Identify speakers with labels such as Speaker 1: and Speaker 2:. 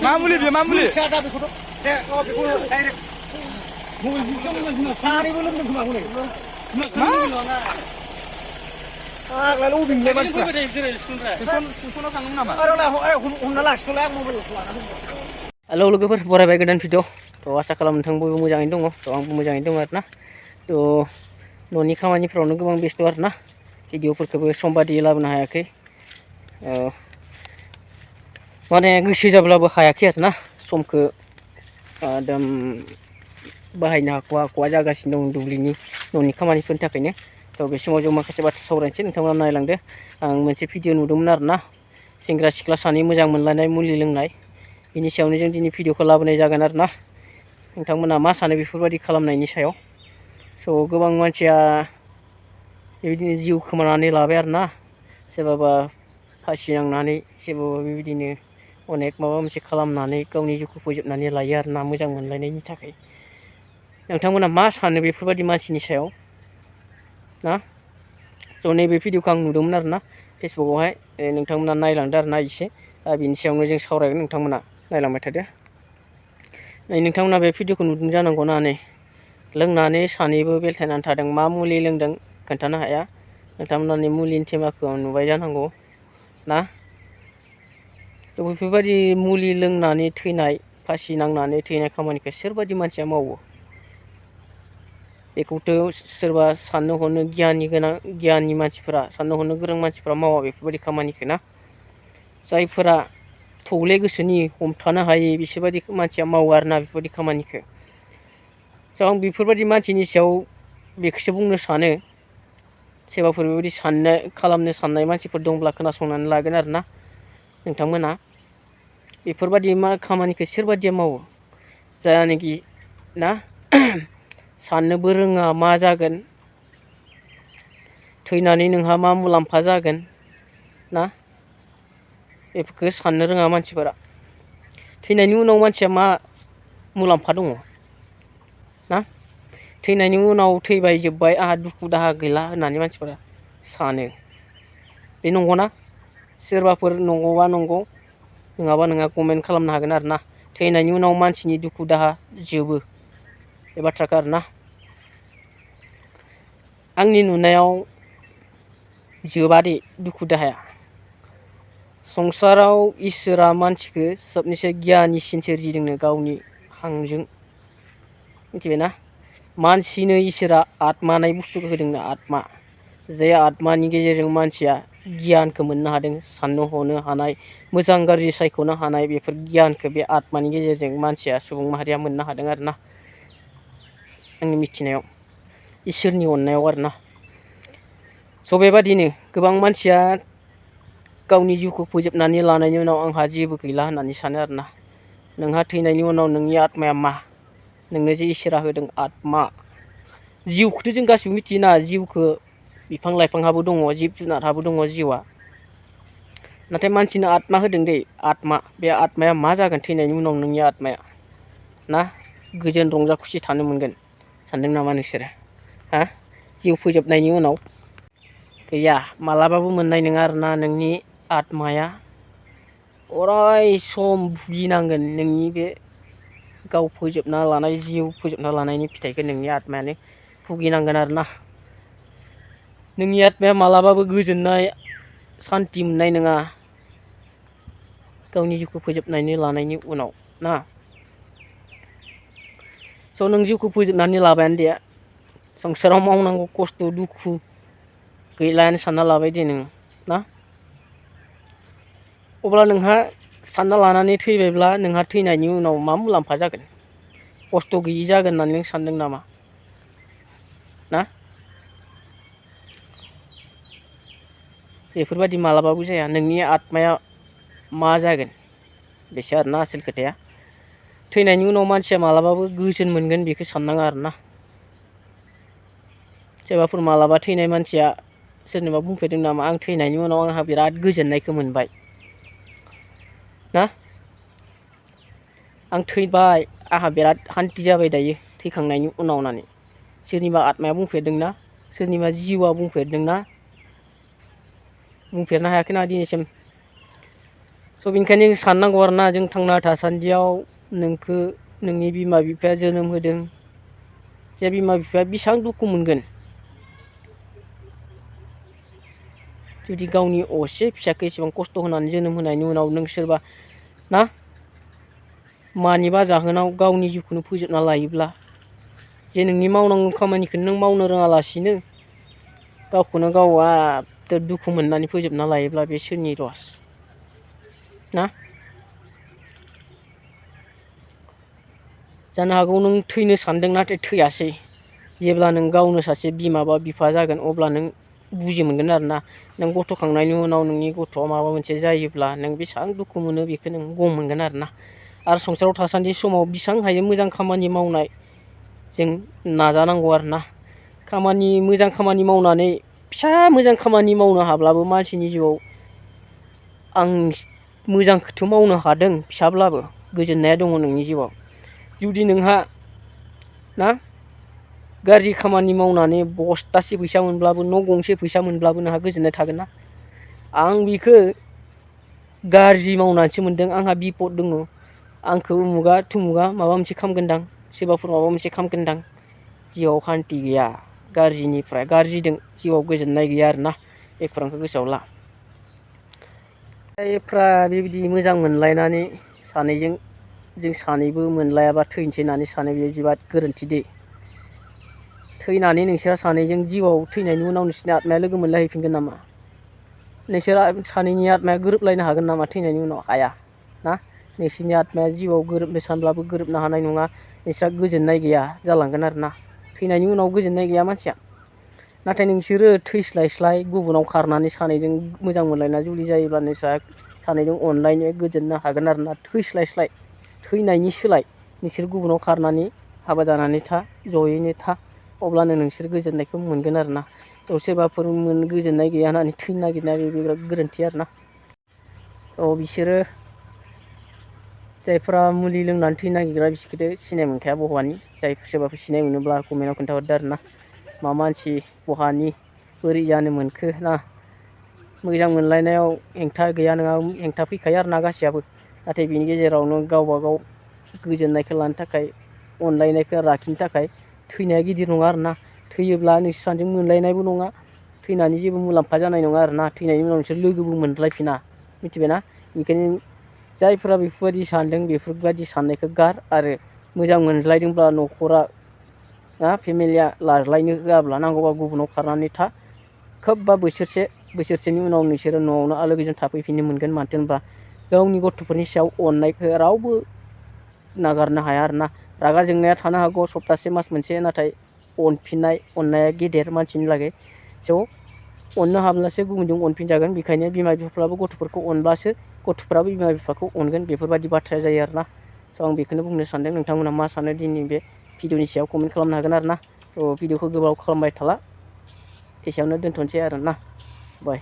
Speaker 1: मामुलि बे मामुलि
Speaker 2: Halo logoफोर बरायबाय गोदान video थ' आसा खालामो नोंथां बयबो मोजाङैनो दङ थ' आंबो मोजाङैनो दङ आरोना थ' न'नि खामानिफ्रावनो गोबां बेस्थ' आरोना भिडिअफोरखौबो सम बादियै लाबोनो हायाखै माने गोसो जाब्लाबो हायाखै आरोना समखौ एकदम बाहायनो हाख'वा जागासिनो दं दुब्लिनि न'नि खामानिफोरनि थाखायनो थ' बे समाव जों माखासे बाथ्रा सावरायनोसै नोंथांमोना नायलांदो आं मोनसे भिडिअ नुदोंमोन आरोना सेंग्रा सिख्ला सानै मोजां मोनलायनाय मुलि लोंनाय बिनि सायावनो जों दिनै भिडिअखौ लाबोनाय जागोन आरोना नोंथांमोना मा सानो बेफोरबायदि खालामनायनि सायाव स' गोबां मानसिया बेबायदिनो जिउ खोमानानै लाबाय आरोना सोरबाबा फासि नांनानै सोरबाबा बेबायदिनो अनेक माबा मोनसे खालामनानै गावनि जिउखौ फोजोबनानै लायो आरोना मोजां मोनलायनायनि थाखाय नोंथांमोना मा सानो बेफोरबायदि मानसिनि सायाव ना स' नैबे भिडिअखौ आं नुदोंमोन आरोना फेसबुकआवहाय नोंथांमोना नायलांदो आरोना एसे बिनि सायावनो जों सावरायगोन नोंथांमोना नायलांबाय थादो नोंथांमोना बे भिडिअखौ नुदों जानांगौ ना नै लोंनानै सानैबो बेलथायनानै थादों मा मुलि लोंदों खोन्थानो हाया नोंथांमोननि मुलिनि थेमाखौ नुबाय जानांगौ ना थ' बेफोरबायदि मुलि लोंनानै थैनाय फासि नांनानै थैनाय खामानिखौ सोरबायदि मानसिया मावो बेखौथ' सोरबा साननो हनो गियाननि मानसिफोरा साननो हनो गोरों मानसिफोरा मावा बेफोरबायदि खामानिखौ ना जायफोरा थौले गोसोनि हमथानो हायै बिसोरबायदि मानसिया मावो आरोना बेफोरबायदि खामानिखौ स' आं बेफोरबायदि मानसिनि सायाव बेखौसो बुंनो सानो सोरबाफोर बेबायदि खालामनो साननाय मानसिफोर दंब्ला खोनासंनानै लागोन आरोना नोंथांमोना बेफोरबायदि मा खामानिखौ सोरबादिया मावो जायानोखि ना साननोबो रोङा मा जागोन थैनानै नोंहा मा मुलाम्फा जागोन ना बेफोरखौ साननो रोङा मानसिफोरा थैनायनि उनाव मानसिया मा मुलाम्फा दङ ना थैनायनि उनाव थैबाय जोब्बाय आंहा दुखु दाहा गैला होननानै मानसिफोरा सानो बे नंगौना सोरबाफोर नंगौबा नंगौ नङाबा नोंहा कमेन्ट खालामनो हागोन आरोना थैनायनि उनाव मानसिनि दुखु दाहा जोबो बे बाथ्राखौ आरोना आंनि नुनायाव जोबादे दुखु दाहाया संसाराव इसोरा मानसिखौ सबनिसे गियानिसिन सोरजिदोंनो गावनि हांजों मिथिबायना मानसिनो इसोरा आत्मा होननाय बुस्थुखौ होदोंनो आत्मा जे आत्मानि गेजेरजों मानसिया गियानखौ मोननो हादों साननो हनो हानाय मोजां गाज्रि सायख'नो हानाय बेफोर गियानखौ बे आत्मानि गेजेरजों मानसिया सुबुं माहारिया मोननो हादों आरोना आंनि मिथिनायाव इसोरनि अननायाव आरोना स' बेबादिनो गोबां मानसिया गावनि जिउखौ फोजोबनानै लानायनि उनाव आंहा जेबो गैला होननानै सानो आरोना नोंहा थैनायनि उनाव नोंनि आत्माया मा नोंनो जे इसोरा होदों आत्मा जिउखौथ' जों गासिबो मिथियोना जिउखौ बिफां लाइफांहाबो दङ जिब जुनारहाबो दङ जिउआ नाथाय मानसिनो आत्मा होदों दै आत्मा बे आत्माया मा जागोन थैनायनि उनाव नोंनि आत्माया ना गोजोन रंजा खुसि थानो मोनगोन सानदों नामा नोंसोरो हा जिउ फोजोबनायनि उनाव गैया मालाबाबो मोननाय नङा आरोना नोंनि आत्माया अराय सम भुगिनांगोन नोंनि बे गाव फोजोबना लानाय जिउ फोजोबना लानायनि फिथाइखौ नोंनि आत्मायानो भुगिनांगोन आरोना नोंनि आत्माया मालाबाबो गोजोननाय सान्थि मोननाय नङा गावनि जिउखौ फोजोबनानै लानायनि उनाव ना स' नों जिउखौ फोजोबनानै लाबायानो दे संसाराव मावनांगौ खस्थ' दुखु गैलायानो सानना लाबाय दे नों ना अब्ला नोंहा सानना लानानै थैबायब्ला नोंहा थैनायनि उनाव मा मुलाम्फा जागोन खस्थ' गैयि जागोन होननानै नों सानदों नामा ना बेफोरबायदि मालाबाबो जाया नोंनि आत्माया मा जागोन बेसो आरोना आसोल खोथाया थैनायनि उनाव मानसिया मालाबाबो गोजोन मोनगोन बेखौ साननाङा आरोना सोरबाफोर मालाबा थैनाय मानसिया सोरनोबा बुंफेरदों नामा आं थैनायनि उनाव आंहा बिराद गोजोननायखौ मोनबाय ना आं थैबाय आंहा बिराद हान्थि जाबाय दायो थैखांनायनि उनाव होननानै सोरनिबा आत्माया बुंफेरदोंना सोरनिबा जिउआ बुंफेरदोंना बुंफेरनो हायाखैना दिनैसिम। स' बेनिखायनो साननांगौ आरोना जों थांना थासान्दियाव नोंखौ नोंनि बिमा बिफाया जोनोम होदों, जे बिमा बिफाया बेसेबां दुखु मोनगोन जुदि गावनि असे फिसाखौ एसेबां खस्थ' होनानै जोनोम होनायनि उनाव नों सोरबा ना मानिबा जाहोनाव गावनि जिउखौनो फोजोबना लायोब्ला, जे नोंनि मावनांगौ खामानिखौनो नों मावनो रोङालासिनो गावखौनो गाव दुखु मोननानै फोजोबना लायोब्ला बे सोरनि लस ना? जानो हागौ नों थैनो सानदों नाथाय थैयासै। जेब्ला नों गावनो सासे बिमा बा बिफा जागोन अब्ला नों बुजि मोनगोन आरोना। नों गथ' खांनायनि उनाव नोंनि गथ'आ माबा मोनसे जायोब्ला नों बेसेबां दुखु मोनो बेखौ नों गम मोनगोन आरोना। आरो संसाराव थासान्दि समाव बेसेबां हायो मोजां खामानि मावनाय जों नाजानांगौ आरोना। मोजां खामानि मावनानै फिसा मोजां खामानि मावनो हाब्लाबो मानसिनि जिउआव आं मोजांखौथ' मावनो हादों फिसाब्लाबो गोजोननाया दङ नोंनि जिउआव। जुदि नोंहा ना गाज्रि खामानि मावनानै बस्थासे फैसा मोनब्लाबो न' गंसे फैसा मोनब्लाबो नोंहा गोजोननाय थागोन ना? आं बेखौ गाज्रि मावनानैसो मोनदों, आंहा बिपद दङ, आंखौ उमुगा थुमुगा माबा मोनसे खालामगोनदां, सोरबाफोर माबा मोनसे खालामगोनदां, जिउआव खान्थि गैया। गाज्रिजों जिउआव गोजोननाय गैया आरोना। बे खौरांखौ गोसोआव ला। जायफ्रा बेबायदि मोजां मोनलायनानै सानैजों जों सानैबो मोनलायाबा थैनोसै होननानै सानो, बे जोबोद गोरोन्थि दै। थैनानै नोंसोरा सानैजों जिउआव थैनायनि उनाव नोंसोरनि आत्माया लोगो मोनलायहैफिनगोन नामा? नोंसोर सानैनि आत्माया गोरोबलायनो हागोन नामा थैनायनि उनाव? हाया ना। नोंसोरनि आत्माया जिउआव गोरोबनो सानब्लाबो गोरोबनो हानाय नङा। नोंस्रा गोजोननाय गैया जालांगोन आरोना। थैनायनि उनाव गोजोननाय गैया मानसिया। नाथाय नोंसोरो थैस्लायस्लाय गुबुनाव खारनानै सानैजों मोजां मोनलायना जुलि जायोब्ला नोंस्रा सानैजों अनलायनो गोजोननो हागोन आरोना। थैस्लायस्लाय थैनायनि सोलाय नोंसोर गुबुनाव खारनानै हाबा जानानै था, जयैनो था, अब्लानो नोंसोर गोजोननायखौ मोनगोन आरोना। सोरबाफोर गोजोननाय गैया होननानै थैनो नागिरनाया बे बिराद गोरोन्थि आरोना। बिसोरो जायफ्रा मुलि लोंनानै थैनो नागिरग्रा बिसोरखौथ' सिनाय मोनखाया बहानि। सोरबाफोर सिनाय मोनोब्ला कमेन्टआव खोन्थाहरदो आरोना। मा मानसि बहानि बोरै जानो मोनखो ना। मोजां मोनलायनायाव हेंथा गैया नङा, हेंथा फैखायो आरोना गासैयाबो। नाथाय बिनि गेजेरावनो गावबा गाव गोजोननायखौ लानो थाखाय, अनलायनायखौ लाखिनो थाखाय थैनाया गिदिर नङा आरोना। थैयोब्ला नोंसोर सानैजों मोनलायनायबो नङा, थैनानै जेबो मुलाम्फा जानाय नङा आरोना। थैनायनि उनाव नोंसोर लोगोबो मोनलायफिना, मिथिबायना? बेनिखायनो जायफोरा बेफोरबायदि सानदों बेफोरबायदि साननायखौ गार। आरो मोजां मोनज्लायदोंब्ला न'खरा फेमिलिया लाज्लायनो होआब्ला नांगौबा गुबुनाव खारनानै था। खोब बा बोसोरसेनि उनाव नोंसोरो न'आवनो आलो गोजोन थाफैफिननो मोनगोन। मानो होनबा गावनि गथ'फोरनि सायाव अननायखौ रावबो नागारनो हाया आरोना। रागा जोंनाया थानो हागौ सप्तासे मास मोनसे, नाथाय अननाया गेदेर मानसिनि लागै। स' अननो हाब्लासो गुबुनजों अनफिनजागोन। बेखायनो बिमा बिफाफ्राबो गथ'फोरखौ अनब्लासो गथ'फ्राबो बिमा बिफाखौ अनगोन। बेफोरबायदि बाथ्राया जायो आरोना। स' आं बेखौनो बुंनो सानदों। नोंथांमोना मा सानो दिनै बे भिडिअनि सायाव कमेन्ट खालामनो हागोन आरोना। थ' भिडिअखौ गोबाव खालामबाय थाला, एसेयावनो दोनथ'नोसै आरोना। बाय।